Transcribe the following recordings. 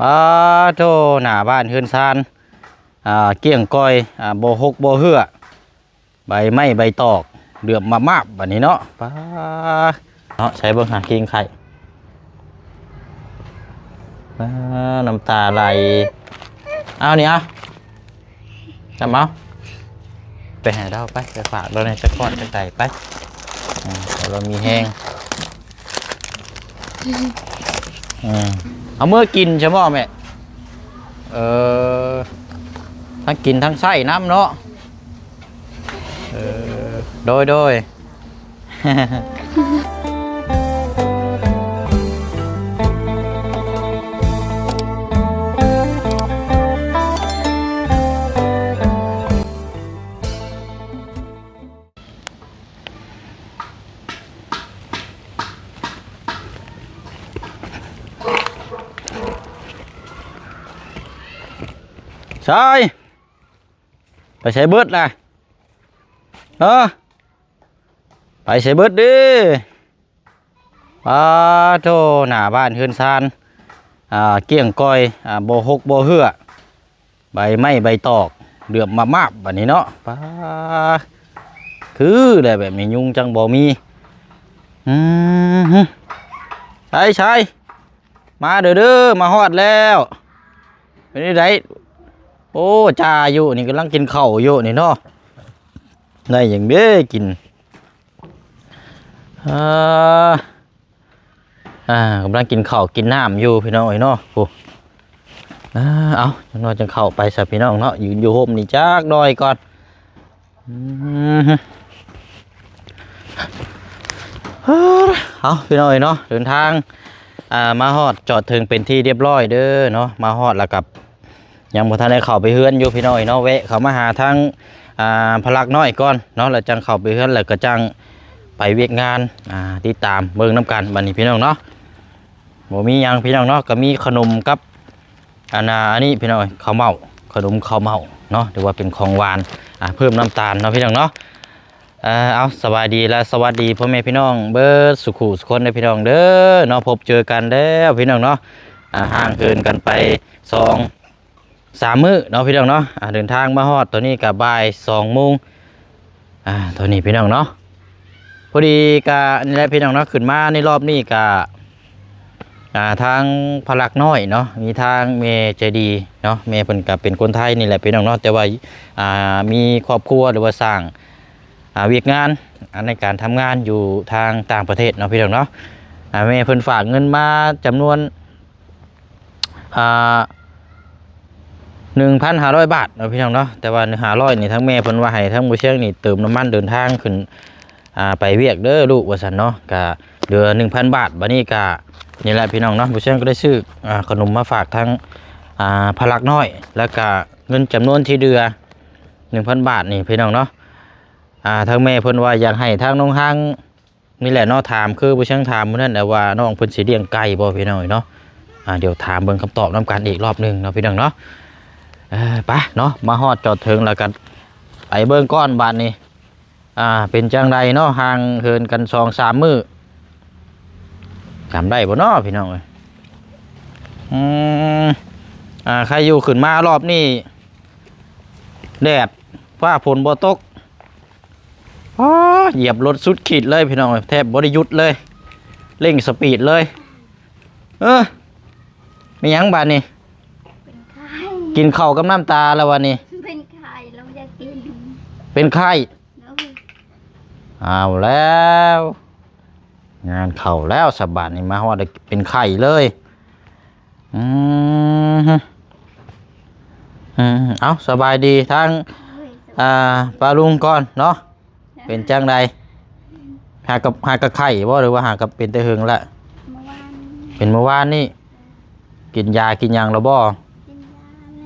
ປາໂທ ໜ້າບ້ານເຮືອນຊານ ອ່າ ກ້ຽງກ້ອຍ ອ່າ ບໍ່ຫົກບໍ່ເຮື້ອ ໃບໄມ້ໃບຕອກ ເຫຼືອມມາບໆ ບາດນີ້ເນາະ. ປາ ເນາະ ໃສ່ເບິ່ງຫາຄີງໄຂ່ ປາ ນ້ຳຕາໄຫຼ. ເອົານີ້ ເອົາ ຈຳເອົາ ໄປໃຫ້ລາວໄປ ໄປຝາກລາວແດ່ຈັກກ້ອນຈັກໃດໄປ. ອືມ ໃຫ້ລາວມີແຮງ. ອືມ ເອົາເມືອກິນຊະບໍ່ແມ່? ເອີ ທັງກິນທັງໃຊ້ນຳເນາະ. ເອີ ໂດຍ ໂດຍ. ຊາຍ ໄປໃສເບິດລະ? ເອີ ໄປໃສເບິດເດ້? ປາໂທ ໜ້າບ້ານເຮືອນຊານ ອ່າ ກ້ຽງກ້ອຍ ອ່າ ບໍ່ຫົກບໍ່ເຮື້ອ ໃບໄມ້ໃບຕອກ ເຫຼືອມມາບໆ ບາດນີ້ເນາະ. ປາ ຄືແຫຼະ ແບບນີ້ຍຸງຈັ່ງບໍ່ມີ. ອືມ ໃສ ໃສ ມາເດີ ເດີ ມາຮອດແລ້ວ. ເປັນຈັ່ງໃດ? ໂອ້ ຈ່າຢູ່ນີ້ ກຳລັງກິນເຂົ້າຢູ່ນີ້ເນາະ. ໄດ້ຫຍັງເດ້ກິນ? ເອີ ອ່າ ກຳລັງກິນເຂົ້າກິນນ້ຳຢູ່ພີ່ນ້ອງເອີຍເນາະ. ໂອ້ ອ່າ ເອົາ ຈັກໜ້ອຍຈັ່ງເຂົ້າໄປຊະພີ່ນ້ອງເນາະ. ຢືນຢູ່ຮົ່ມນີ້ຈັກໜ້ອຍກ່ອນ. ອືມ ເອົາ ພີ່ນ້ອງເອີຍເນາະ ເດີນທາງ ອ່າ ມາຮອດຈອດເຖິງເປັນທີ່ຮຽບຮ້ອຍເດີເນາະ. ມາຮອດແລ້ວກໍຍັງບໍ່ທັນໄດ້ເຂົ້າໄປເຮືອນຢູ່ພີ່ນ້ອງເອີຍເນາະ. ແວະເຂົ້າມາຫາທາງ ອ່າ ພະລັກນ້ອຍກ່ອນເນາະ ແລ້ວຈັ່ງເຂົ້າໄປເຮືອນ ແລ້ວກໍຈັ່ງໄປວຽກງານ. ອ່າ ຕິດຕາມເບິ່ງນຳກັນບັດນີ້ພີ່ນ້ອງເນາະ. ບໍ່ມີຫຍັງພີ່ນ້ອງເນາະ ກໍມີຂະໜົມກັບ ອັນນ່າ ອັນນີ້ພີ່ນ້ອງເອີຍ ເຂົ້າເໝົາ ຂະໜົມເຂົ້າເໝົາເນາະ ຫຼືວ່າເປັນຂອງຫວານ ອ່າ ເພີ່ມນ້ຳຕານເນາະພີ່ນ້ອງເນາະ. ເອີ ເອົາ ສະບາຍດີ ແລະ ສະຫວັດດີພໍ່ແມ່ພີ່ນ້ອງເບິດສູ່ຄູ່ສູ່ຄົນເດີພີ່ນ້ອງເດີເນາະ. ພົບເຈີກັນແລ້ວພີ່ນ້ອງເນາະ ອ່າ ຫ່າງເຫີນກັນໄປສອງສາມມື້ເນາະພີ່ນ້ອງເນາະ. ອ່າ ເດີນທາງມາຮອດຕອນນີ້ກໍບ່າຍສອງໂມງ ອ່າ ຕອນນີ້ພີ່ນ້ອງເນາະ. ພໍດີກະນີ້ແຫຼະພີ່ນ້ອງເນາະ ຂຶ້ນມາໃນລອບນີ້ກະ ອ່າ ທາງພະລັກນ້ອຍເນາະ ມີທາງແມ່ໃຈດີເນາະ ແມ່ເພິ່ນກະເປັນຄົນໄທນີ້ແຫຼະພີ່ນ້ອງເນາະ ແຕ່ວ່າ ອ່າ ມີຄອບຄົວ ຫຼືວ່າສ້າງ ອ່າ ວຽກງານ ອ່າ ໃນການທຳງານຢູ່ທາງຕ່າງປະເທດເນາະພີ່ນ້ອງເນາະ. ອ່າ ແມ່ເພິ່ນຝາກເງິນມາຈຳນວນ ອ່າ ໜຶ່ງພັນຫ້າຮ້ອຍບາດເນາະພີ່ນ້ອງເນາະ. ແຕ່ວ່າຫ້າຮ້ອຍນີ້ ທາງແມ່ເພິ່ນວ່າໃຫ້ທາງບໍ່ຊຽງນີ້ເຕີມນ້ຳມັນເດີນທາງຂຶ້ນ ອ່າ ໄປວຽກເດີລູກ ວ່າຊັ້ນເນາະ ກະເຫຼືອໜຶ່ງພັນບາດ. ບາດນີ້ກະນີ້ແຫຼະພີ່ນ້ອງເນາະ ບໍ່ຊຽງກໍໄດ້ຊື້ ອ່າ ຂະໜົມມາຝາກທາງ ອ່າ ພະລັກນ້ອຍ ແລ້ວກະເງິນຈຳນວນທີ່ເຫຼືອໜຶ່ງພັນບາດນີ້ພີ່ນ້ອງເນາະ. ອ່າ ທາງແມ່ເພິ່ນວ່າຢາກໃຫ້ທາງນ້ອງຮັງ ນີ້ແຫຼະເນາະ ຖາມ ຄືຜູ້ຊ່າງຖາມມື້ນັ້ນແຫຼະວ່າ ນ້ອງເພິ່ນຊິລ້ຽງໄກ່ບໍ່ພີ່ນ້ອງເອີຍເນາະ. ອ່າ ດຽວຖາມເບິ່ງຄຳຕອບນຳກັນອີກລອບໜຶ່ງເນາະພີ່ນ້ອງເນາະ. ເອີ ໄປເນາະ ມາຮອດຈອດເຖິງແລ້ວກໍໄປເບິ່ງກ່ອນບາດນີ້ ອ່າ ເປັນຈັ່ງໃດເນາະ ຫ່າງເຫີນກັນສອງສາມມື້ ຈຳໄດ້ບໍ່ເນາະພີ່ນ້ອງເອີຍ? ອືມ ອ່າ ໃຄຢູ່ຂຶ້ນມາລອບນີ້ ແດດຟ້າຝົນບໍ່ຕົກ. ອໍ ຢຽບລົດສຸດຂີດເລີຍພີ່ນ້ອງເອີຍ ແທບບໍ່ໄດ້ຢຸດເລີຍ ເລັ່ງສະປີດເລີຍ. ເອີ ແມ່ນຫຍັງບາດນີ້? ເປັນໄຂ້ ກິນເຂົ້າກັບນ້ຳຕາແລ້ວບາດນີ້ ເປັນໄຂ້ ລາວຢາກກິນ ເປັນໄຂ້. ໂດຍ ເອົາແລ້ວ ງານເຂົ້າແລ້ວສະບາດນີ້ ມາຮອດເປັນໄຂ້ເລີຍ. ອືມ ອືມ ເອົາ ສະບາຍດີທາງ ໂດຍ ສະບາຍ ອ່າ ປ້າລຸງກ່ອນເນາະ. ເປັນຈັ່ງໃດ? ຫາກັບ ຫາກັບໄຂ້ບໍ່ ຫຼືວ່າຫາກັບເປັນແຕ່ເຫິງລະ? ເມື່ອວານ ເປັນເມື່ອວານນີ້. ກິນຢາກິນຫຍັງແລ້ວບໍ່? ກິນຢາ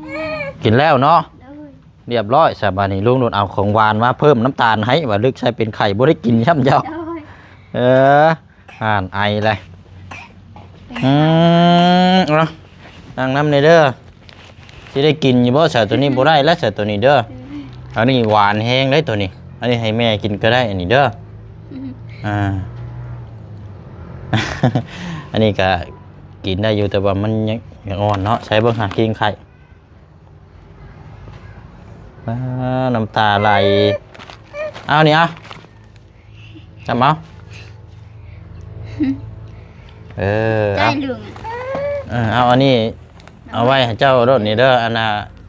ແລ້ວ ກິນແລ້ວເນາະ. ໂດຍ ລຽບຮ້ອຍ ສະບາດນີ້ລຸງໂດດເອົາຂອງຫວານມາເພີ່ມນ້ຳຕານໃຫ້ ວ່າລຶກໃສ່ເປັນໄຂ້ບໍ່ໄດ້ກິນຊ້ຳເຈົ້າ. ໂດຍ ເອີ ອ່ານໄອແຫຼະ. ອືມ ເອົາ ນັ່ງນຳແດ່ເດີ. ຊິໄດ້ກິນຢູ່ບໍ່? ສາໂຕນີ້ບໍ່ໄດ້ແລ້ວ ສາໂຕນີ້ເດີ. ອັນນີ້ຫວານແຮງເດ້ໂຕນີ້. ອັນນີ້ໃຫ້ແມ່ກິນກໍໄດ້ ອັນນີ້ເດີ. ອືມ ອ່າ ອັນນີ້ກໍ ກິນໄດ້ຢູ່ ແຕ່ວ່າມັນຍັງ ຍັງອ່ອນເນາະ. ໃສ່ເບິ່ງຫາກິນໄຂ່ ອ່າ ນ້ຳຕາໄຫຼ. ເອົານີ້ ເອົາ ຈຳເອົາ. ເອີ ໃຈ ເອົາ ລຸງ ເອີ ເອົາອັນນີ້ ເອົາໄວ້ໃຫ້ເຈົ້າໂລດນີ້ເດີ. ອັນນ່າ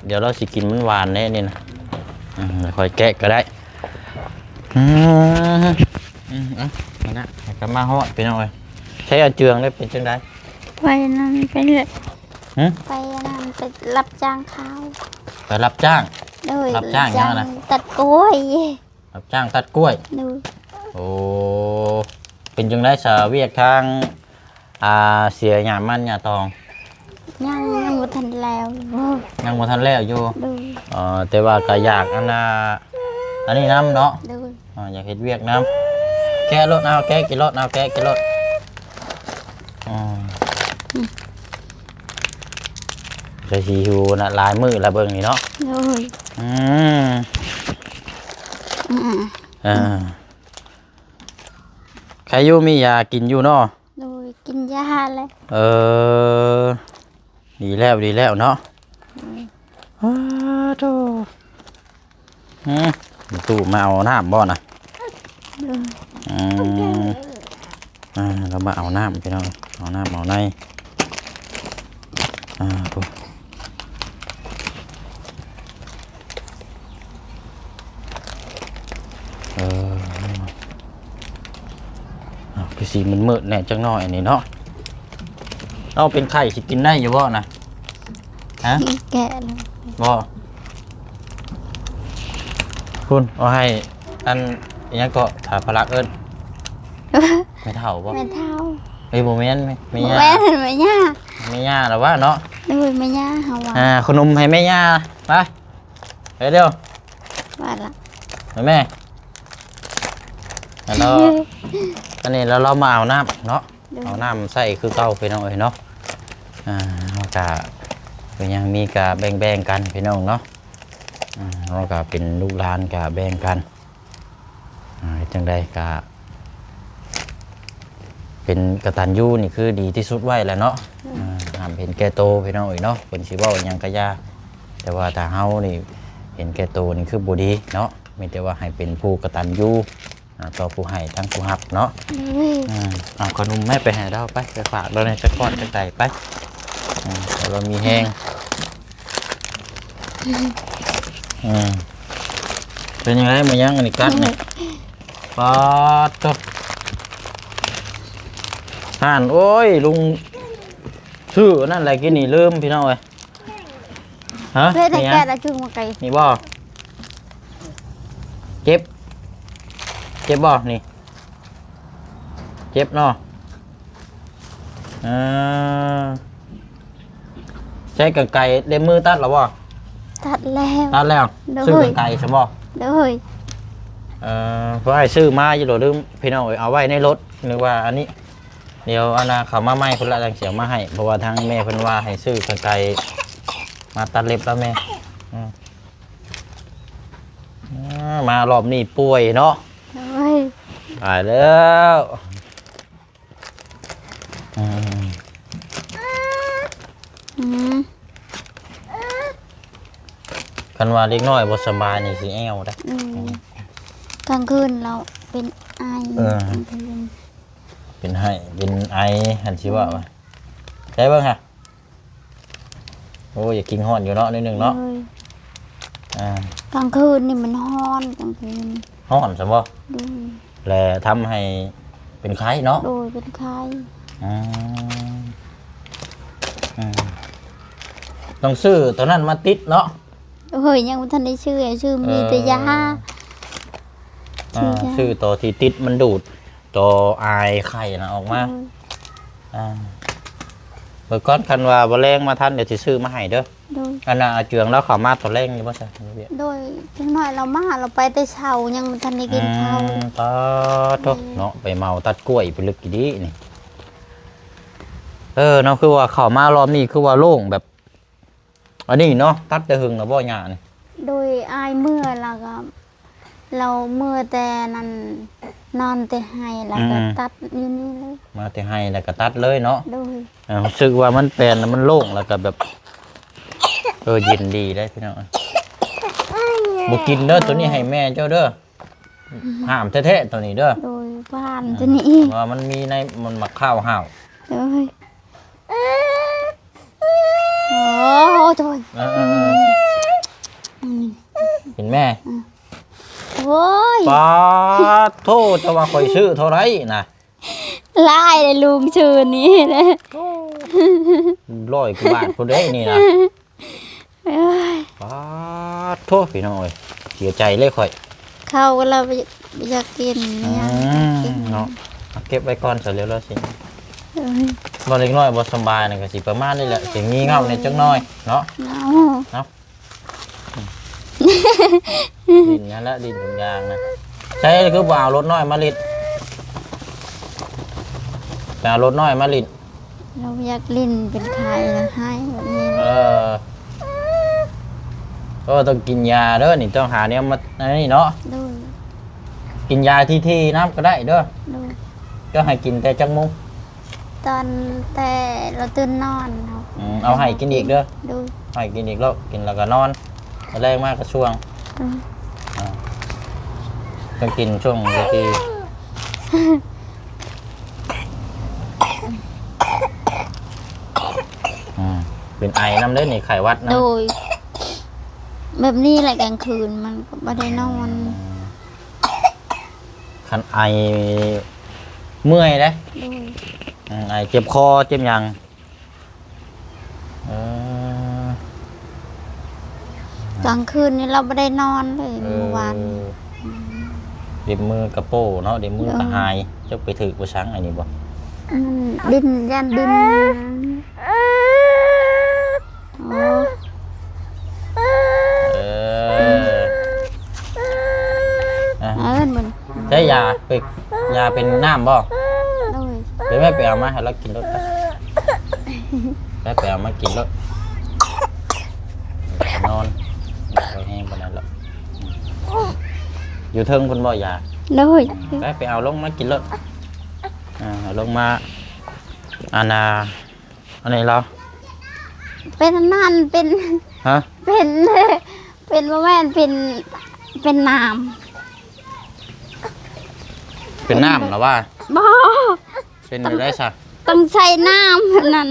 ດຽວລາວຊິກິນມັນຫວານແດ່ນີ້ນະ. ອືມ ຄ່ອຍແກະກໍໄດ້. ອືມ ອືມ ເອົາ ອັນນັ້ນ ໃຫ້ກັບມາຮອດ ພີ່ນ້ອງເອີຍ. ໃຊ້ອາເຈືອງໄດ້ ເປັນຈັ່ງໃດ? ໄປນັ້ນ ໄປເຮັດ ຫຶ? ໄປອັນນັ້ນ ໄປຮັບຈ້າງເຂົາ. ໄປຮັບຈ້າງ? ໂດຍ ຮັບຈ້າງຫຍັງນະ? ຕັດກ້ວຍ. ຮັບຈ້າງຕັດກ້ວຍ? ໂດຍ. ໂອ້ ເປັນຈັ່ງໃດສະ ວຽກທາງ ອ່າ ເສຍຫຍ້າມັນຫຍ້າຕອງ? ຍັງ ຍັງບໍ່ທັນແລ້ວຢູ່. ຍັງບໍ່ທັນແລ້ວຢູ່? ໂດຍ. ເອີ ແຕ່ວ່າກໍຢາກອັນນ່າ ອັນນີ້ນຳເນາະ. ໂດຍ. ອ່າ ຢາກເຮັດວຽກນຳ. ແກະໂລດ ເອົາ ແກະກິນໂລດ ເອົາ ແກະກິນໂລດ. ອືມ ອືມ ກໍຊິຢູ່ນະ ຫຼາຍມື້ລະເບິ່ງນີ້ເນາະ. ໂດຍ. ອືມ ອືມ ເອີ ໃຄຢູ່ ມີຢາກິນຢູ່ເນາະ? ໂດຍ ກິນຢາແຫຼະ. ເອີ ດີແລ້ວ ດີແລ້ວເນາະ. ໂດຍ. ອ້າໂທ້ ຫຶ ຕູ້ມາເອົານ້ຳບໍ່ນະ? ໂດຍ. ອືມ ອ່າ ລາວມາເອົານ້ຳ ພີ່ນ້ອງ ເອົານ້ຳເອົາໃນ. ອ່າ ໂອ້ ເອີ ອ້າວ ຄືຊິມືດໆແດ່ຈັກໜ້ອຍອັນນີ້ເນາະ. ເອົາ ເປັນໄຂ້ຊິກິນໄດ້ຢູ່ບໍ່ນະ? ຮະ? ແກະແລ້ວ. ບໍ່ ພຸ້ນ ເອົາໃຫ້ອັນ ອີຫຍັງເກາະ ຖ້າພະລັກເອີ້ນ ແມ່ເຖົ້າບໍ່? ແມ່ເຖົ້າ. ເອີຍ ບໍ່ແມ່ນ ແມ່ ແມ່ ບໍ່ ຍ່າ ແມ່ນ ແມ່ຍ່າ ແມ່ຍ່າລະວ່າເນາະ. ໂດຍ ແມ່ຍ່າເຮົາວ່າ. ອ່າ ຂະໜົມໃຫ້ແມ່ຍ່າ ໄປ ໄປເດີ ວ່າລະ ແມ່ ແລ້ວ ອັນນີ້ແລ້ວ ລາວມາເອົານ້ຳເນາະ. ໂດຍ. ເອົານ້ຳໃສ່ຄືເກົ່າ ພີ່ນ້ອງເອີຍເນາະ. ອ່າ ເຮົາກະ ກໍຍັງມີກະແບ່ງໆກັນ ພີ່ນ້ອງເນາະ. ອ່າ ເຮົາກະເປັນລູກຫຼານກະແບ່ງກັນ. ອ່າ ເຮັດຈັ່ງໃດກະ ເປັນກະຕັນຍູນີ້ຄືດີທີ່ສຸດໄວ້ແຫຼະເນາະ. ໂດຍ. ອ່າ ຫ້າມເຫັນແກ່ໂຕ ພີ່ນ້ອງເອີຍເນາະ. ເພິ່ນຊິເວົ້າຫຍັງກະຢ່າ ແຕ່ວ່າຖ້າເຮົານີ້ເຫັນແກ່ໂຕນີ້ຄືບໍ່ດີເນາະ. ມີແຕ່ວ່າໃຫ້ເປັນຜູ້ກະຕັນຍູ ອ່າ ຕໍ່ຜູ້ໃຫ້ທັງຜູ້ຮັບເນາະ. ໂດຍ. ອືມ ເອົາຂະໜົມແມ່ໄປໃຫ້ລາວໄປ ໄປຝາກລາວແດ່ຈັກກ້ອນຈັກໃດໄປ. ອືມ ໃຫ້ລາວມີແຮງ. ອືມ ເປັນຫຍັງໃດ ມາຍັງອັນນີ້ກັດນີ້? ໂດຍ. ປາດໂທ້ ຫ່ານ ໂອ້ຍ ລຸງຊື້ອັນນັ້ນແຫຼະ ກິນນີ້ລືມ ພີ່ນ້ອງເອີຍ. ຮະ? ເຮັດໃຫ້ແກະລະຈຸງມາໄກ ນີ້ບໍ່? ເຈັບ ເຈັບບໍ່? ນີ້ ເຈັບເນາະ. ເອີ ໃຊ້ກັນໄກເລັບມືຕັດແລ້ວບໍ່? ຕັດແລ້ວ. ຕັດແລ້ວ. ໂດຍ. ຊື້ກັນໄກຊະບໍ່? ໂດຍ. ເອີ ເພາະອ້າຍຊື້ມາຢູ່ໂລດ ລືມ ພີ່ນ້ອງເອີຍ ເອົາໄວ້ໃນລົດ ນຶກວ່າອັນນີ້. ດຽວອັນນ່າ ເຂົ້າມາໃໝ່ພຸ້ນລະ ຈັ່ງຊິເອົາມາໃຫ້ ເພາະວ່າທາງແມ່ເພິ່ນວ່າໃຫ້ຊື້ກັນໄກມາຕັດເລັບແລ້ວແມ່. ອືມ ອ່າ ມາລອບນີ້ປ່ວຍເນາະ. ໂອ້ຍ ຕາຍແລ້ວ. ອືມ ອືມ ຄັນວ່າເດັກນ້ອຍບໍ່ສະບາຍນີ້ຊິແອວເດ້. ອືມ ກາງຄືນລາວເປັນໄອ. ເອີ ກາງຄືນ ເປັນໄຫ້ເປັນໄອ ຫັ້ນຊິວ່າວ່າ. ໃສ່ເບິ່ງຫາ. ໂອ້ຍ ຢາກກິນຮ້ອນຢູ່ເນາະ ໜ້ອຍໜຶ່ງເນາະ. ໂດຍ. ອ່າ ກາງຄືນນີ້ມັນຮ້ອນ ກາງຄືນ. ຮ້ອນຊັ້ນບໍ່? ໂດຍ. ແລະທຳໃຫ້ເປັນໄຂ້ເນາະ? ໂດຍ ເປັນໄຂ້. ອືມ ອືມ ຕ້ອງຊື້ຕົວນັ້ນມາຕິດເນາະ. ໂອ້ຍ ຍັງບໍ່ທັນໄດ້ຊື້ ຊື້ມີແຕ່ຢາ. ເອີ ຊື້ຢາ ຊື້ຕົວທີ່ຕິດມັນດູດ ຕົວອາຍໄຂ້ນະອອກມາ. ໂດຍ. ອ່າ ເບິ່ງກ່ອນ ຄັນວ່າບໍ່ແລງມາທັນ ດຽວຊິຊື້ມາໃຫ້ເດີ. ໂດຍ. ອັນນ່າ ອາເຈືອງລາວເຂົ້າມາຕອນແລງຢູ່ບໍ່ຊະ? ໂດຍ ຈັກໜ້ອຍລາວມາ ລາວໄປແຕ່ເຊົ້າ ຍັງບໍ່ທັນໄດ້ກິນເຂົ້າ. ອືມ ຕາໂທ້ ເນາະ ໄປເໝົາຕັດກ້ວຍໄປລຶກອີ່ດີນີ້. ເອີ ເນາະ ຄືວ່າເຂົ້າມາລອບນີ້ ຄືວ່າໂລ່ງແບບ ອັນນີ້ເນາະ ຕັດແຕ່ຫຶງແລ້ວບໍ່ຫຍ້ານີ້? ໂດຍ ອ້າຍເມືອແລ້ວກໍ ລາວເມືອແຕ່ນັ້ນ ນອນແຕ່ໄຮ່ ແລ້ວກໍ ອືມ ຕັດຢູ່ນີ້ເລີຍ. ມາແຕ່ໄຮ່ແລ້ວກໍຕັດເລີຍເນາະ. ໂດຍ. ເອີ ຮູ້ສຶກວ່າມັນແປນແລ້ວມັນໂລ່ງ ແລ້ວກໍແບບ ເອີ ເຢັນດີເດ້ພີ່ນ້ອງ. ບໍ່ກິນເດີ ໂຕນີ້ໃຫ້ແມ່ເຈົ້າເດີ. ຫ້າມແທ້ໆ ໂຕນີ້ເດີ. ໂດຍ ບໍ່ຫ້າມ ອືມ ໂຕນີ້ ເພາະວ່າມັນມີໃນ ມັນໝາກຂາວຫ້າວ. ໂດຍ. ໂອ້ໂຫ ໂດຍ. ເອີໆໆ ອືມ ເຫັນແມ່? ອືມ ໂອ້ຍ ປາດໂທ ເຈົ້າວ່າຂ້ອຍຊື້ເທົ່າໃດນະ? ຫຼາຍເດ້ລຸງ ຊື້ນີ້ເດ້. ໂອ້ ຮ້ອຍກວ່າບາດພຸ້ນເດ້ນີ້ນະ. ເອີຍ ປາດໂທ ພີ່ນ້ອງເອີຍ ເສຍໃຈເລີຍຂ້ອຍ. ເຂົ້າກໍລາວບໍ່ຢາກກິນ ອືມ ຫຍັງກໍບໍ່ຢາກກິນເນາະ. ເອົາເກັບໄວ້ກ່ອນຊະ ແລ້ວລາວຊິ ເອີຍ ບໍ່ ເດັກນ້ອຍບໍ່ສະບາຍນະ ກໍຊິປະມານນີ້ແຫຼະ ຊິງີ່ເຫງົ້າແດ່ຈັກໜ້ອຍເນາະ. ເຫງົ້າ ເນາະ. ຫຼິ້ນນັ້ນແຫຼະ ຫຼິ້ນທຸກຢ່າງນະ. ໃສຄືບໍ່ເອົາລົດນ້ອຍມາຫຼິ້ນ? ໄປເອົາລົດນ້ອຍມາຫຼິ້ນ. ລາວຢາກຫຼິ້ນເປັນໄຂ້ລະໄຫ້ແບບນີ້. ເອີ ເອີ ຕ້ອງກິນຢາເດີນີ້ ຕ້ອງຫາແນວມາອັນນີ້ເນາະ. ໂດຍ. ກິນຢາຖີ່ໆນຳກໍໄດ້ເດີ. ໂດຍ. ເຈົ້າໃຫ້ກິນແຕ່ຈັກໂມງ? ຕອນແຕ່ລາວຕື່ນນອນເນາະ. ອືມ ເອົາໃຫ້ກິນອີກເດີ. ໂດຍ. ໃຫ້ກິນອີກແລ້ວ ກິນແລ້ວກໍນອນ ແລງມາກໍຊ່ວງ. ອືມ ອ່າ ຕ້ອງກິນຊ່ວງນາທີ. ອືມ ເປັນໄອນຳເດ້ນີ້ ໄຂ້ຫວັດນຳ. ໂດຍ. ແບບນີ້ແຫຼະ ກາງຄືນມັນກໍບໍ່ໄດ້ນອນ. ອືມ ຄັນໄອເມື່ອຍເດ້. ໂດຍ. ອືມ ໄອເຈັບຄໍເຈັບຫຍັງ. ເອີ ກາງຄືນນີ້ລາວບໍ່ໄດ້ນອນເລີຍ ເອີ ມື້ວານນີ້. ເດັບມືກະໂປ້ເນາະ ເດັບມືກະຫາຍ. ເອີ ຈັກໄປຖືກບໍ່ສັງອັນນີ້ບໍ່? ອືມ ດິນ ຢ້ານດິນ. ໂອ້ ເອີ ອ່ະ ເອີ້ນມັນ ໃຊ້ຢາ ເປັກ ຢາເປັນນ້ຳບໍ່? ໂດຍ. ເປັນແມ່ ໄປເອົາມາໃຫ້ລາວກິນໂລດໄປ. ໄປ ໄປເອົາມາກິນໂລດ ນອນ ບໍ່ຄ່ອຍແຮງປານໃດດອກ. ຢູ່ເທິງພຸ້ນບໍ່ຢາ? ໂດຍ. ໄປ ໄປເອົາລົງມາກິນໂລດ. ອ່າ ເອົາລົງມາ ອັນນ່າ ອັນນີ້ລາວ ເປັນອັນນັ້ນ ເປັນ ຮະ? ເປັນ ເປັນ ບໍ່ແມ່ນ ເປັນ ເປັນນ້ຳ. ເປັນນ້ຳລະວ່າ? ບໍ່. ເປັນແນວໃດຊະ? ຕ້ອງໃສ່ນ້ຳແບບນັ້ນ.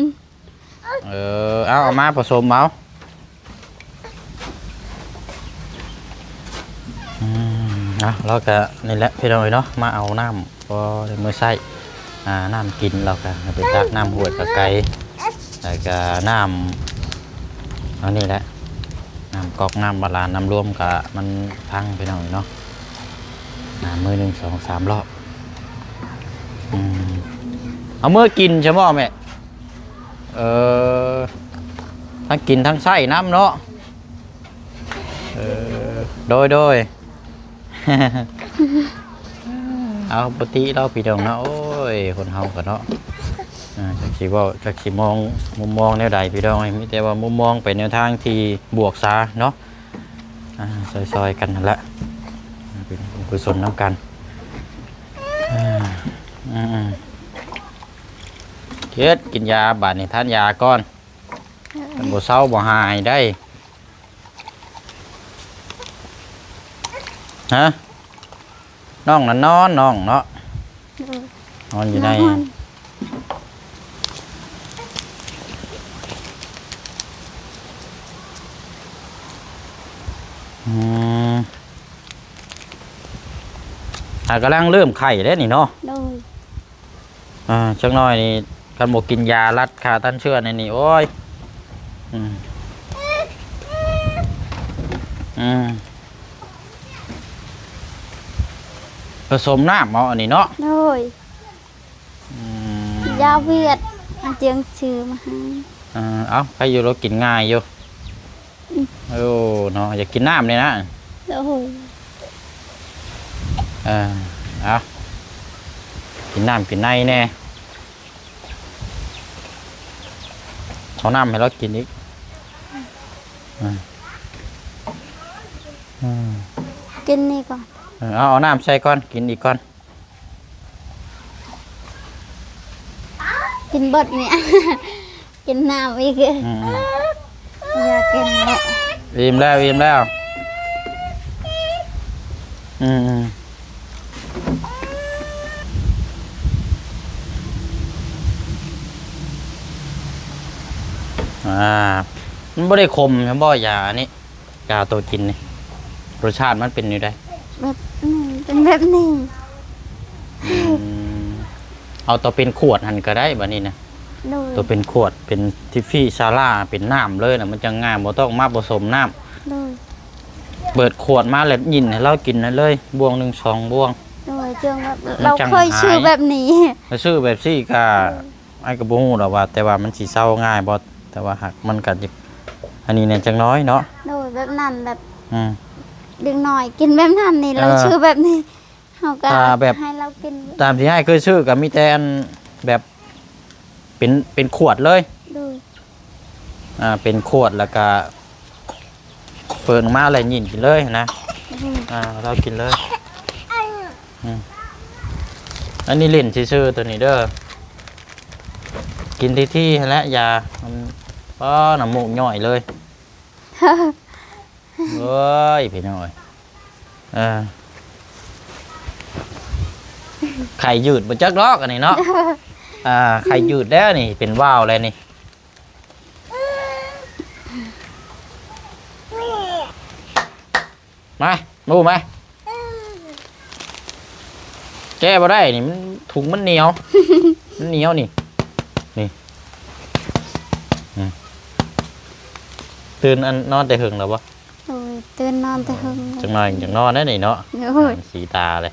ເອີ ເອົາ ເອົາມາປະສົມເອົາ. ອືມ ເອົາ ລາວກະນີ້ແຫຼະພີ່ນ້ອງເອີຍເນາະ ມາເອົານ້ຳ ພໍໄດ້ມື້ໃຊ້ ອ່າ ນ້ຳກິນ ລາວກະໄປຕັກນ້ຳຫ້ວຍກະໄກ ແລ້ວກະນ້ຳ ອັນນີ້ແຫຼະ ນ້ຳກອກ ນ້ຳບາດານ ນ້ຳລວມກະມັນພັງພີ່ນ້ອງເອີຍເນາະ. ອ່າ ມື້ໜຶ່ງສອງສາມລອບ. ອືມ ເອົາເມືອກິນຊະບໍ່ແມ່? ເອີ ທັງກິນທັງໃຊ້ນຳເນາະ. ເອີ ໂດຍ ໂດຍ. ເອົາ ປົກກະຕິລາວພີ່ນ້ອງເນາະ. ໂອ້ຍ ຄົນເຮົາກໍເນາະ ອ່າ ຈັກຊິເວົ້າ ຈັກຊິມອງ ມຸມມອງແນວໃດພີ່ນ້ອງເອີຍ ມີແຕ່ວ່າມຸມມອງໄປແນວທາງທີ່ບວກຊະເນາະ. ອ່າ ຊ່ອຍໆກັນຫັ້ນແຫຼະ ເປັນບຸນກຸສົນນຳກັນ. ອ່າ ອືມໆ ເຮັດ ກິນຢາບາດນີ້ ທານຢາກ່ອນ. ເອີ ຄັນບໍ່ເຊົາບໍ່ຫາຍໄດ໋. ຮະ? ນ້ອງນັ້ນນອນ ນ້ອງເນາະ. ເອີ ນອນຢູ່ໃນ ນອນ. ອືມ ອ່າ ກຳລັງເລີ່ມໄຂ້ເດ້ນີ້ເນາະ. ໂດຍ. ອ່າ ຈັກໜ້ອຍນີ້ ຄັນບໍ່ກິນຢາລັດຂ້າຕ້ານເຊື້ອໃນນີ້ ໂອ້ຍ ອືມ ອືມ ປະສົມນ້ຳເອົາອັນນີ້ເນາະ. ໂດຍ. ອືມ ຢາຫວຽດ ອາຈຽງຊື້ມາໃຫ້. ອ່າ ເອົາ ໃຄຢູ່ ລາວກິນງ່າຍຢູ່. ອືມ ໂອ້ ເນາະ ຢາກກິນນ້ຳນີ້ນະ. ໂອ້ໂຫ ເອີ ເອົາ ກິນນ້ຳກິນໃນແດ່. ເອົານ້ຳໃຫ້ລາວກິນອີກ. ອືມ ອືມ ກິນນີ້ກ່ອນ. ເອີ ເອົາ ເອົານ້ຳໃສ່ກ່ອນ ກິນອີກກ່ອນ. ເບິດນີ້ ກິນນ້ຳອີກ. ອືມໆ ຢາກກິນແລ້ວ. ອີ່ມແລ້ວ ອີ່ມແລ້ວ. ອືມໆ ອ່າ ມັນບໍ່ໄດ້ຂົມບໍ ຢາອັນນີ້? ຢາໂຕກິນນີ້ ລົດຊາດມັນເປັນແນວໃດ? ແບບນີ້ ເປັນແບບນີ້. ອືມ ເອົາໂຕເປັນຂວດຫັ້ນກໍໄດ້ບັດນີ້ນະ. ໂດຍ ໂຕເປັນຂວດ ເປັນທິຟຟີຊາລາ ເປັນນ້ຳເລີຍນະ ມັນຈັ່ງງ່າຍ ບໍ່ຕ້ອງມາປະສົມນ້ຳ. ໂດຍ ເປີດຂວດມາແລ້ວຍິນໃຫ້ລາວກິນນັ້ນເລີຍ ບ່ວງໜຶ່ງສອງບ່ວງ. ໂດຍ ຈັ່ງແບບ ມັນ ລາວ ຈັ່ງ ເຄີຍຊື້ ຫາຍ ແບບນີ້ ແລ້ວຊື້ແບບຊີ້ກໍ ໂດຍ ອ້າຍກໍບໍ່ຮູ້ດອກວ່າ ແຕ່ວ່າມັນຊິເຊົາງ່າຍບໍ່ ແຕ່ວ່າຫາກມັນກໍ ອັນນີ້ແດ່ຈັກໜ້ອຍເນາະ. ໂດຍ ແບບນັ້ນ ແບບ ອືມ ເດັກນ້ອຍກິນແບບນັ້ນນີ້ ເອີ ລາວຊື້ແບບນີ້ ເຮົາກໍ ຖ້າແບບ ໃຫ້ລາວກິນ ຕາມທີ່ອ້າຍເຄີຍຊື້ກໍມີແຕ່ອັນແບບເປັນ ເປັນຂວດເລີຍ. ໂດຍ ອ່າ ເປັນຂວດ ແລ້ວກໍເປີດອອກມາແລ້ວຍິນກິນເລີຍນະ. ອືມ ອ່າ ລາວກິນເລີຍ. ອືມ ອັນນີ້ຫຼິ້ນຊື່ໆ ໂຕນີ້ເດີ ກິນທີ່ໆ ຫັ້ນແຫຼະ ຢາມັນ. ປ້າ ນ້ຳມູກຍ້ອຍເລີຍ. ໂອ້ຍ ພີ່ນ້ອງເອີຍ ເອີ ໄຂ່ຍືດບໍ່ຈັກດອກອັນນີ້ເນາະ. ອ່າ ໄຂ່ຍຍືດແລ້ວນີ້ ເປັນວາວແລ້ວນີ້. ມາ ມາ ມາ ແກະບໍ່ໄດ້ນີ້ ມັນ ຖົງມັນໜຽວ ມັນໜຽວນີ້ ນີ້ ອືມ ຕື່ນ ອັນ ນອນແຕ່ເຫິງແລ້ວບໍ່? ໂດຍ ຕື່ນນອນແຕ່ເຫິງ ຈັກໜ້ອຍ ຈັກໜ້ອຍນອນໄດ້ນີ້ເນາະ. ໂດຍ ສີຕາເລີຍ.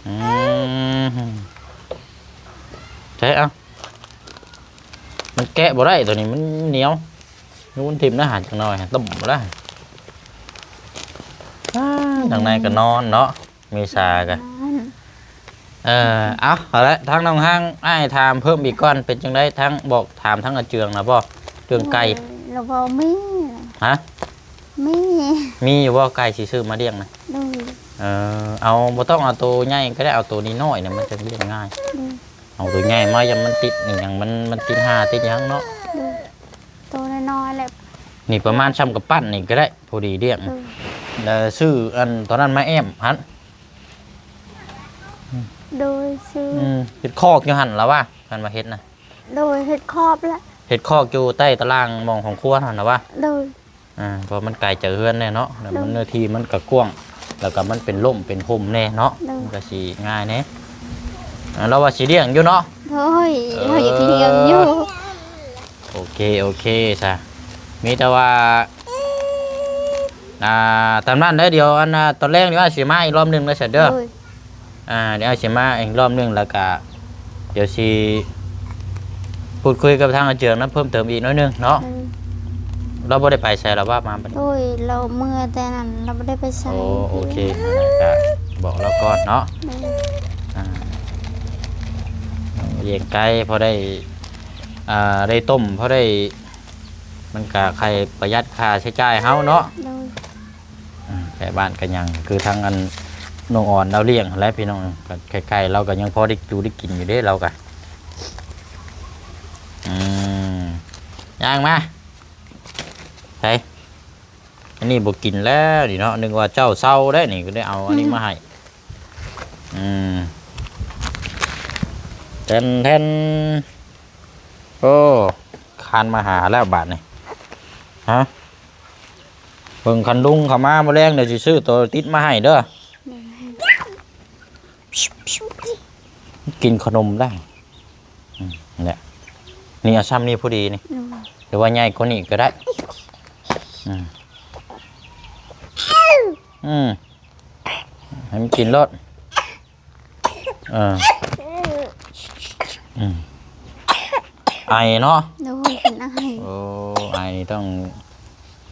ອືມ ໃຊ້ ເອົາ ມັນແກະບໍ່ໄດ້ ໂຕນີ້ມັນໜຽວ. ໂຍນຖິ້ມນະຫາ ຈັກໜ້ອຍ ຕົ້ມບໍ່ໄດ້. ອ່າ ທາງໃນກໍນອນເນາະ ເມສາກໍ ນອນ. ເອີ ເອົາ ເອົາລະ ທາງນ້ອງຮັງ ອ້າຍຖາມເພີ່ມອີກກ່ອນ ເປັນຈັ່ງໃດ ທາງ ບອກຖາມທາງອາເຈືອງນະບໍ່ ເລື່ອງໄກ່? ໂດຍ ລາວເວົ້າມີ. ຮະ? ມີ ມີຢູ່ບໍ່ ໄກ່ຊິຊື້ມາລ້ຽງນະ? ໂດຍ ເອີ ເອົາ ບໍ່ຕ້ອງເອົາໂຕໃຫຍ່ກໍໄດ້ ເອົາໂຕນ້ອຍໆນະ ມັນຈະລ້ຽງງ່າຍ. ໂດຍ ເອົາໂຕໃຫຍ່ມາ ຢ້ານມັນຕິດອີ່ຫຍັງ ມັນ ມັນຕິດຫາຕິດຫຍັງເນາະ. ໂດຍ ໂຕນ້ອຍໆແຫຼະ ນີ້ປະມານຊ່ຳກຳປັ້ນນີ້ກໍໄດ້ ພໍດີລ້ຽງ. ໂດຍ ແລ້ວຊື້ອັນຕອນນັ້ນມາແອ້ມຫັ້ນ. ໂດຍ ຊື້ ອືມ ເຮັດຄອກຢູ່ຫັ້ນລະວ່າ ຄັນວ່າເຮັດນະ. ໂດຍ ເຮັດຄອກລະ ເຮັດຄອກຢູ່ໃຕ້ຕາລ່າງໝ່ອງຂອງຄົວຫັ້ນລະວ່າ. ໂດຍ ອ່າ ເພາະມັນໄກຈາກເຮືອນແນ່ເນາະ ແລ້ວມັນ ໂດຍ ເນື້ອທີ່ມັນກໍກວ້າງ ແລ້ວກໍມັນເປັນຮົ່ມເປັນໂພມແນ່ເນາະ. ໂດຍ ມັນກໍຊິງ່າຍແນ່. ອ່າ ລາວວ່າຊິລ້ຽງຢູ່ເນາະ. ໂດຍ ເອີ ເຮົາຢາກລ້ຽງຢູ່. ໂອເຄ ໂອເຄຊະ ມີແຕ່ວ່າ ອ່າ ຕາມນັ້ນເດີ ດຽວອັນ ອ່າ ຕອນແລງນີ້ອ້າຍຊິມາອີກລອບໜຶ່ງເດີຊະເດີ. ໂດຍ ອ່າ ດຽວອ້າຍຊິມາອີກລອບໜຶ່ງ ແລ້ວກະດຽວຊິພູດຄຸຍກັບທາງອາເຈືອງນຳເພີ່ມເຕີມອີກໜ້ອຍໜຶ່ງເນາະ. ໂດຍ ລາວບໍ່ໄດ້ໄປໃສລະວ່າມາບັດນີ້? ໂດຍ ລາວເມືອແຕ່ນັ້ນ ລາວບໍ່ໄດ້ໄປໃສ. ໂອ້ ໂອເຄ ກະບອກລາວກ່ອນເນາະ. ໂດຍ ອ່າ ລ້ຽງໄກ່ພໍໄດ້ ອ່າ ໄດ້ຕົ້ມ ພໍໄດ້ ມັນກະໄຄປະຢັດຄ່າໃຊ້ຈ່າຍເຮົາເນາະ. ໂດຍ ອ່າ ໃກ້ບ້ານກໍຍັງ ຄືທາງອັນນ້ອງອອນລາວລ້ຽງຫັ້ນແຫຼະພີ່ນ້ອງ ກໍໃກ້ໆ ລາວກໍຍັງພໍໄດ້ຢູ່ໄດ້ກິນຢູ່ເດ້ ລາວກໍ ອືມ ຍ່າງມາ ໃສ ອັນນີ້ບໍ່ກິນແລ້ວນີ້ເນາະ ນຶກວ່າເຈົ້າເຊົາໄດ້ນີ້ ກໍໄດ້ເອົາອັນນີ້ມາໃຫ້. ອືມ ແທນໆ ໂອ້ ຄານມາຫາແລ້ວບາດນີ້ ຮະ ເບິ່ງຄັນລຸງເຂົ້າມາມື້ແລງ ດຽວຊິຊື້ໂຕຕິດມາໃຫ້ເດີ. ກິນຂະໜົມໄດ້ ອືມ ນີ້ແຫຼະ ນີ້ເອົາຊ່ຳນີ້ພໍດີນີ້. ໂດຍ ຫຼືວ່າໃຫຍ່ກວ່ານີ້ກໍໄດ້. ອືມ ອືມ ໃຫ້ມັນກິນໂລດ. ເອີ ອືມ ໄອເນາະ. ໂດຍ ເປັນໄອ. ໂອ້ ໄອນີ້ຕ້ອງ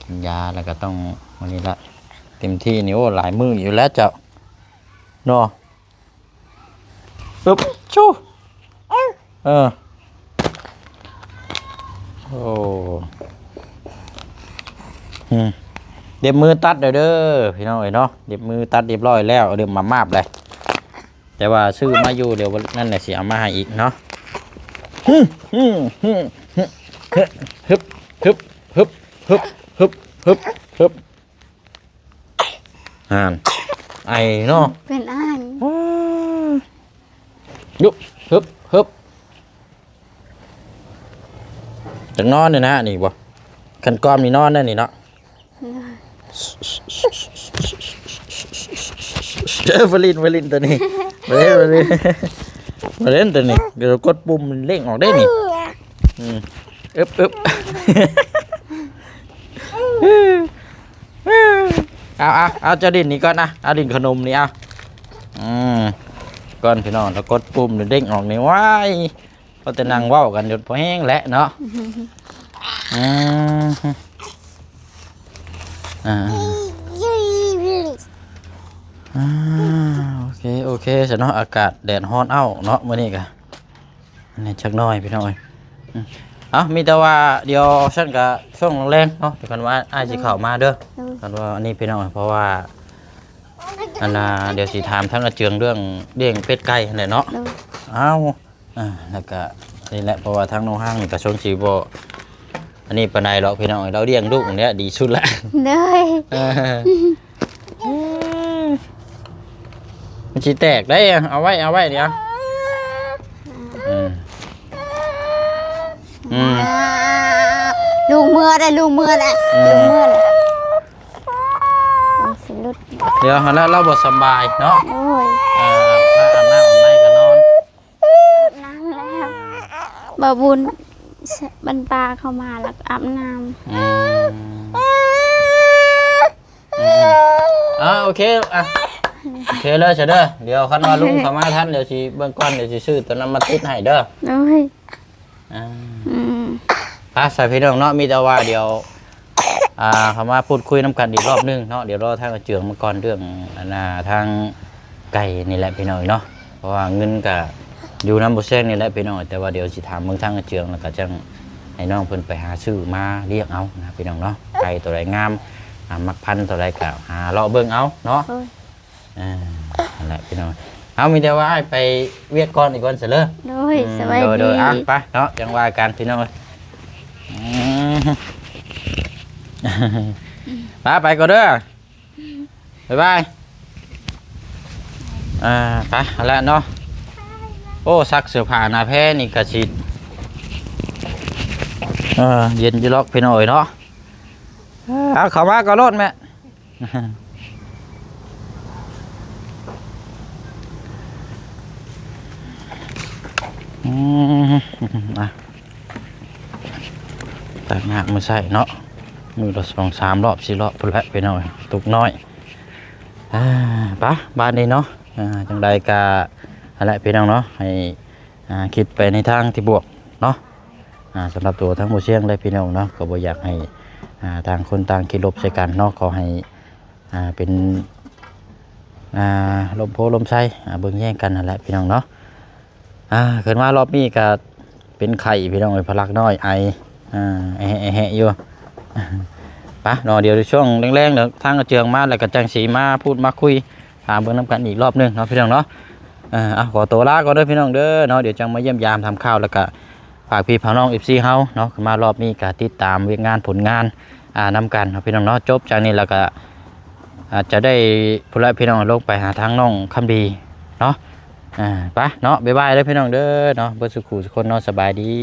ກິນຢາ ແລ້ວກໍຕ້ອງ ອັນນີ້ລະ ເຕັມທີ່ນີ້ ໂອ້ ຫຼາຍມື້ຢູ່ແລ້ວເຈົ້າເນາະ. ອຶບ ຊູ ເອີ ໂອ້ ອືມ ເລັບມືຕັດແລ້ວເດີພີ່ນ້ອງເອີຍເນາະ ເລັບມືຕັດຮຽບຮ້ອຍແລ້ວ ເລີ່ມມາມາບແລ້ວ ແຕ່ວ່າຊື້ມາຢູ່ ດຽວນັ້ນແຫຼະຊິເອົາມາໃຫ້ອີກເນາະ. ອືມ ອືມ ອືມ ຮຶບ ຮຶບ ຮຶບ ຮຶບ ຮຶບ ຮຶບ ຮຶບ ຫັ້ນ ໄອເນາະ ເປັນໄອ ວ້າ ຍຸບ ຮຶບ ຮຶບ ຈັກນອນນີ້ນະ ນີ້ບໍ່ ຄັນກອມນີ້ນອນໄດ້ນີ້ເນາະ. ເອີ ມາຫຼິ້ນ ມາຫຼິ້ນໂຕນີ້ ມາຫຼິ້ນ ມາຫຼິ້ນ ມາຫຼິ້ນໂຕນີ້ ດຽວກົດປຸ່ມເລັ່ງອອກເດ້ນີ້. ອືມ ອຶບ ອຶບ ເອົາ ເອົາ ເອົາ ເຈົ້າຫຼິ້ນນີ້ກ່ອນນະ ເອົາຫຼິ້ນຂະໜົມນີ້ ເອົາ ອືມ ກ່ອນພີ່ນ້ອງ ແລ້ວກົດປຸ່ມເດີ້ ເດີ້ອອກນີ້ ວ້າຍ ພໍແຕ່ນັ່ງເວົ້າກັນຢູ່ ພໍແຮງແຫຼະເນາະ. ອືມ ອ່າ ອ່າ ໂອເຄ ໂອເຄຊະເນາະ ອາກາດແດດຮ້ອນເອົ້າເນາະ ມື້ນີ້ກະ ອັນນີ້ຈັກໜ້ອຍພີ່ນ້ອງເອີຍ. ອືມ ເອົ້າ ມີແຕ່ວ່າດຽວຊັ້ນກະຊ່ວງແລງເນາະ ຄັນວ່າອ້າຍຊິເຂົ້າມາເດີ ໂດຍ ຄັນວ່າອັນນີ້ພີ່ນ້ອງ ເພາະວ່າ ອັນນ່າ ດຽວຊິຖາມທາງອາເຈືອງເລື່ອງລ້ຽງເປັດໄກ່ຫັ້ນແຫຼະເນາະ ໂດຍ ເອົ້າ ອ່າ ແລ້ວກະນີ້ແຫຼະ ເພາະວ່າທາງນ້ອງຮ້າງນີ້ກະຊົງຊິບໍ່ອັນນີ້ປານໃດດອກພີ່ນ້ອງ ລາວລ້ຽງລູກນີ້ແຫຼະດີສຸດລະ ໂດຍ ເອີ ມັນຊິແຕກໄດ໋ ເອົາໄວ້ ເອົາໄວ້ດຽວ ອືມ ອືມ ລູກເມືອໄດ໋ ລູກເມືອໄດ໋ ອືມ ລູກເມືອໄດ໋ ໂອ້ຍ ຊິຫຼຸດ ດຽວຫັ້ນລະ ລາວບໍ່ສຳບາຍເນາະ ໂດຍ ເອີ ອາບນ້ຳອາບໃນກໍນອນ ອາບນ້ຳແລ້ວ ບ່າວບຸນ ບັນປາເຂົ້າມາແລ້ວກໍອາບນ້ຳ ອືມ ອືມ ອ່າ ໂອເຄ ອ່ະ ໂອເຄເລີຍຊະເດີ ດຽວຄັນວ່າລຸງເຂົ້າມາທັນ ດຽວຊິເບິ່ງກ່ອນ ດຽວຊິຊື້ໂຕນັ້ນມາຕິດໃຫ້ເດີ ໂດຍ ອ່າ ອືມ ໄປຊະພີ່ນ້ອງເນາະ ມີແຕ່ວ່າດຽວ ອ່າ ເຂົ້າມາພູດຄຸຍນຳກັນອີກຮອບໜຶ່ງເນາະ ດຽວລໍທາງອາເຈືອງມາກ່ອນ ເລື່ອງ ອັນນ່າ ທາງ ໄກ່ນີ້ແຫຼະພີ່ນ້ອງເນາະ ເພາະວ່າເງິນກະຢູ່ນຳບໍ່ແຊງນີ້ແຫຼະພີ່ນ້ອງ ແຕ່ວ່າດຽວຊິຖາມເບິ່ງທາງອາເຈືອງ ແລ້ວກະຈັ່ງໃຫ້ນ້ອງເພິ່ນໄປຫາຊື້ມາລ້ຽງເອົານະພີ່ນ້ອງເນາະ ໄກ່ໂຕໃດງາມ ອ່າ ມັກພັນໂຕໃດກະຫາເລາະເບິ່ງເອົາເນາະ ໂດຍ ອ່າ ນັ້ນແຫຼະພີ່ນ້ອງ ເອົາ ມີແຕ່ວ່າອ້າຍໄປວຽກກ່ອນອີກກ່ອນຊະເລີ ໂດຍ ອືມ ສະບາຍດີ ໂດຍ ອ່ະ ໄປເນາະ ຈັ່ງວ່າກັນພີ່ນ້ອງ ອືມ ໄປ ໄປກ່ອນເດີ ບາຍບາຍ ອ່າ ໄປຫັ້ນແຫຼະເນາະ ໂອ້ ຊັກເສື້ອຜ້າໜ້າແພນີ້ກະຊິ ເອີ ເຢັນຢູ່ດອກພີ່ນ້ອງເອີຍເນາະ ເອົາ ເຂົ້າມາກໍໂລດແມ່ ອືມ ອ່ະ ຕັກນ້ຳມາໃສ່ເນາະ ມື້ລະສອງສາມລອບ ສີ່ລອບພຸ້ນແຫຼະພີ່ນ້ອງ ຕຸກນ້ອຍ ອ່າ ໄປ ບາດນີ້ເນາະ ອ່າ ຈັ່ງໃດກະຫັ້ນແຫຼະພີ່ນ້ອງເນາະ ໃຫ້ ອ່າ ຄິດໄປໃນທາງທີ່ບວກເນາະ ອ່າ ສຳລັບຕົວທາງບໍ່ຊຽງແລະພີ່ນ້ອງເນາະ ກໍບໍ່ຢາກໃຫ້ ອ່າ ຕ່າງຄົນຕ່າງຄິດລົບໃສ່ກັນເນາະ ຂໍໃຫ້ ອ່າ ເປັນ ອ່າ ລົມໂພລົມໄຊ ອ່າ ເບິ່ງແຍງກັນຫັ້ນແຫຼະພີ່ນ້ອງເນາະ ອ່າ ຂຶ້ນມາລອບນີ້ກະເປັນໄຂ້ພີ່ນ້ອງເອີຍ ພະລັກນ້ອຍ ໄອ ອ່າ ແອະແຮະ ແອະແຮະຢູ່ ໄປເນາະ ດຽວໃນຊ່ວງແລງໆ ດຽວທາງອາເຈືອງມາ ແລ້ວກະຈັ່ງຊິມາພູດມາຄຸຍ ຖາມເບິ່ງນຳກັນອີກລອບໜຶ່ງເນາະພີ່ນ້ອງເນາະ ເອີ ເອົາ ຂໍຕົວລາກ່ອນເດີພີ່ນ້ອງເດີເນາະ ດຽວຈັ່ງມາຢ້ຽມຢາມຖາມຂ່າວ ແລ້ວກະຝາກພີ່ຝາກນ້ອງ ເອັຟຊີ ເຮົາເນາະ ມາລອບນີ້ກະຕິດຕາມວຽກງານຜົນງານ ອ່າ ນຳກັນເນາະພີ່ນ້ອງເນາະ ຈົບຈາກນີ້ແລ້ວກະ ອາດຈະໄດ້ພຸ້ນລະພີ່ນ້ອງ ລົງໄປຫາທາງນ້ອງຄຳດີເນາະ ອ່າ ໄປເນາະ ບາຍບາຍເດີພີ່ນ້ອງເດີເນາະ ເບິດສູ່ຄູ່ສູ່ຄົນເນາະ ສະບາຍດີ.